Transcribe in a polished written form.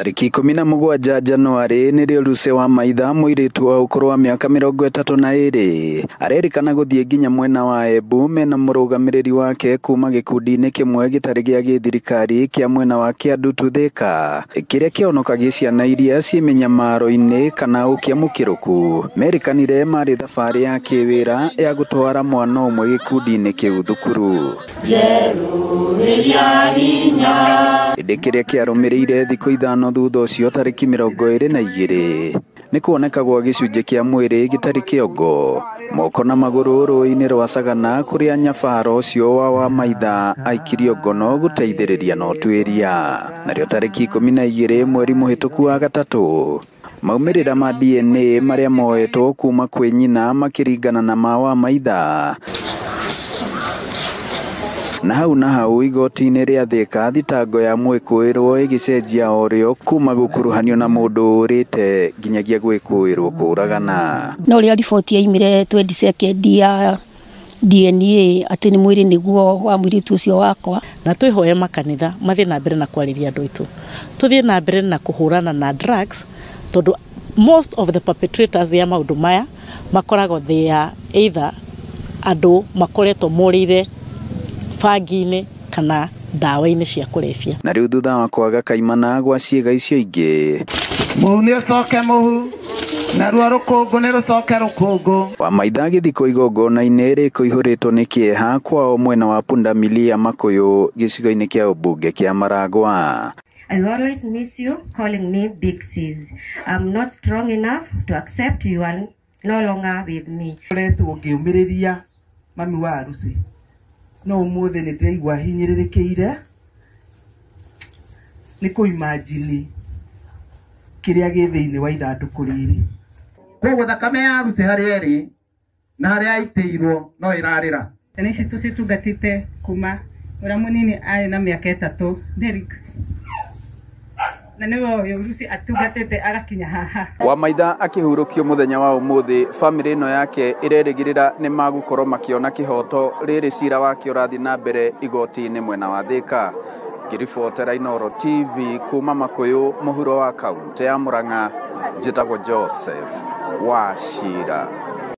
Tarĩki 17 Januarĩ nĩrĩo Lucy Wamaitha mũirĩtu wa ũkũrũ wa mĩaka 32 arerĩkana gũthiĩ nginya mwena wa Embu mena mũrũgamĩrĩri wake kuma gĩkundi-inĩ kĩmwe gĩtarĩ gĩa gĩthirikari kĩa mwena wa Kĩandutu Thika kĩrĩa kĩhonokagia ciana iria ciĩ mĩnyamaro-inĩ kana ũkĩa mũkĩrũku. Merĩkanire marĩ thabarĩ ya kĩwĩra ya gũtwara mwana ũmwe gĩkundi-inĩ kĩu thukuru. Ĩndĩ kĩrĩa kĩarũmĩrĩire thikũ 5 thutha ũcio tarĩki 22 nĩ kuoneka gwa gĩcunjĩ kĩa mwĩrĩ gĩtarĩ kĩongo moko na magũrũ rũĩ-inĩ rwa Sagana kũrĩa nyabaro ũcio wa Wamaitha aikirio ngono gũteithĩrĩria na ũtuĩria. Narĩo tarĩki 12 mweri mũhĩtũku wa gatatũ maumĩrĩra ma DNA marĩa moetwo kuma kwĩ nyina makĩringana na ma Wamaitha. Na hau igoti-inĩ rĩa Thika thitango ya mwĩkũĩrwo ĩgĩcenjia orĩo kuma gũkuruhanio na mũndũ ũrĩte nginyagia gwĩkũĩrwo kũragana. No rĩrĩa riboti yaimire 22 ya DNA atĩ nĩ mwĩrĩ nĩguo wa mũirĩtu ũcio wakwa. Na twĩhoe makanitha mathiĩ na mbere na kwarĩria andũ aitũ, tũthiĩ na mbere na kũhũrana na drugs tondũ most of the perpetrators ya maũndũ maya makoragwo they are either andũ makoretwo morĩire bangi-inĩ kana ndawa-inĩ cia kũrebia. Na rĩu thutha wa kwaga kaimana gwa ciĩga icio ingĩ, mũhu nĩ ũcoke mũhu naruo rũkũngũ nĩ rũcoke rũkũngũ. Wamaitha agĩthikwo igongona-inĩ rĩkũihũrĩtwo nĩ kĩeha kwao mwena wa Pundamilia Makũyũ gĩcigo-inĩ kĩa ũmbunge kĩa Maragwa. I will always miss you calling me big sis. I'm not strong enough to accept you are no longer with me. Ngoretwo ngĩũmĩrĩria mami wa Lucy no ũmũthĩ nĩ ndĩraigua hinyĩrĩrĩkĩire nĩ kũimagine kĩrĩa gĩ thĩinĩ wa ithandũkũ rĩrĩ. Koguo thakame ya Lucy harĩa ĩrĩ na harĩa aitĩirwo no ĩrarĩra. Ciana ici tũcitungatĩte kuma ũrĩa mũnini arĩ na mĩaka 3 Derrick, na nĩwe ũyũ Lucy atungatĩte agakinya haha. Wamaitha akĩhurũkio mũthenya wa ũmũthĩ, bamĩrĩ ĩno yake ĩrerĩgĩrĩra nĩ magũkorwo makĩona kĩhoto rĩrĩ cira wake ũrathiĩ na mbere igoti-inĩ mwena wa Thika. Ngĩribotera Inooro TV kuma Makũyũ mũhuro wa kaũntĩ ya Murang'a, njĩtagwo Joseph Wachira.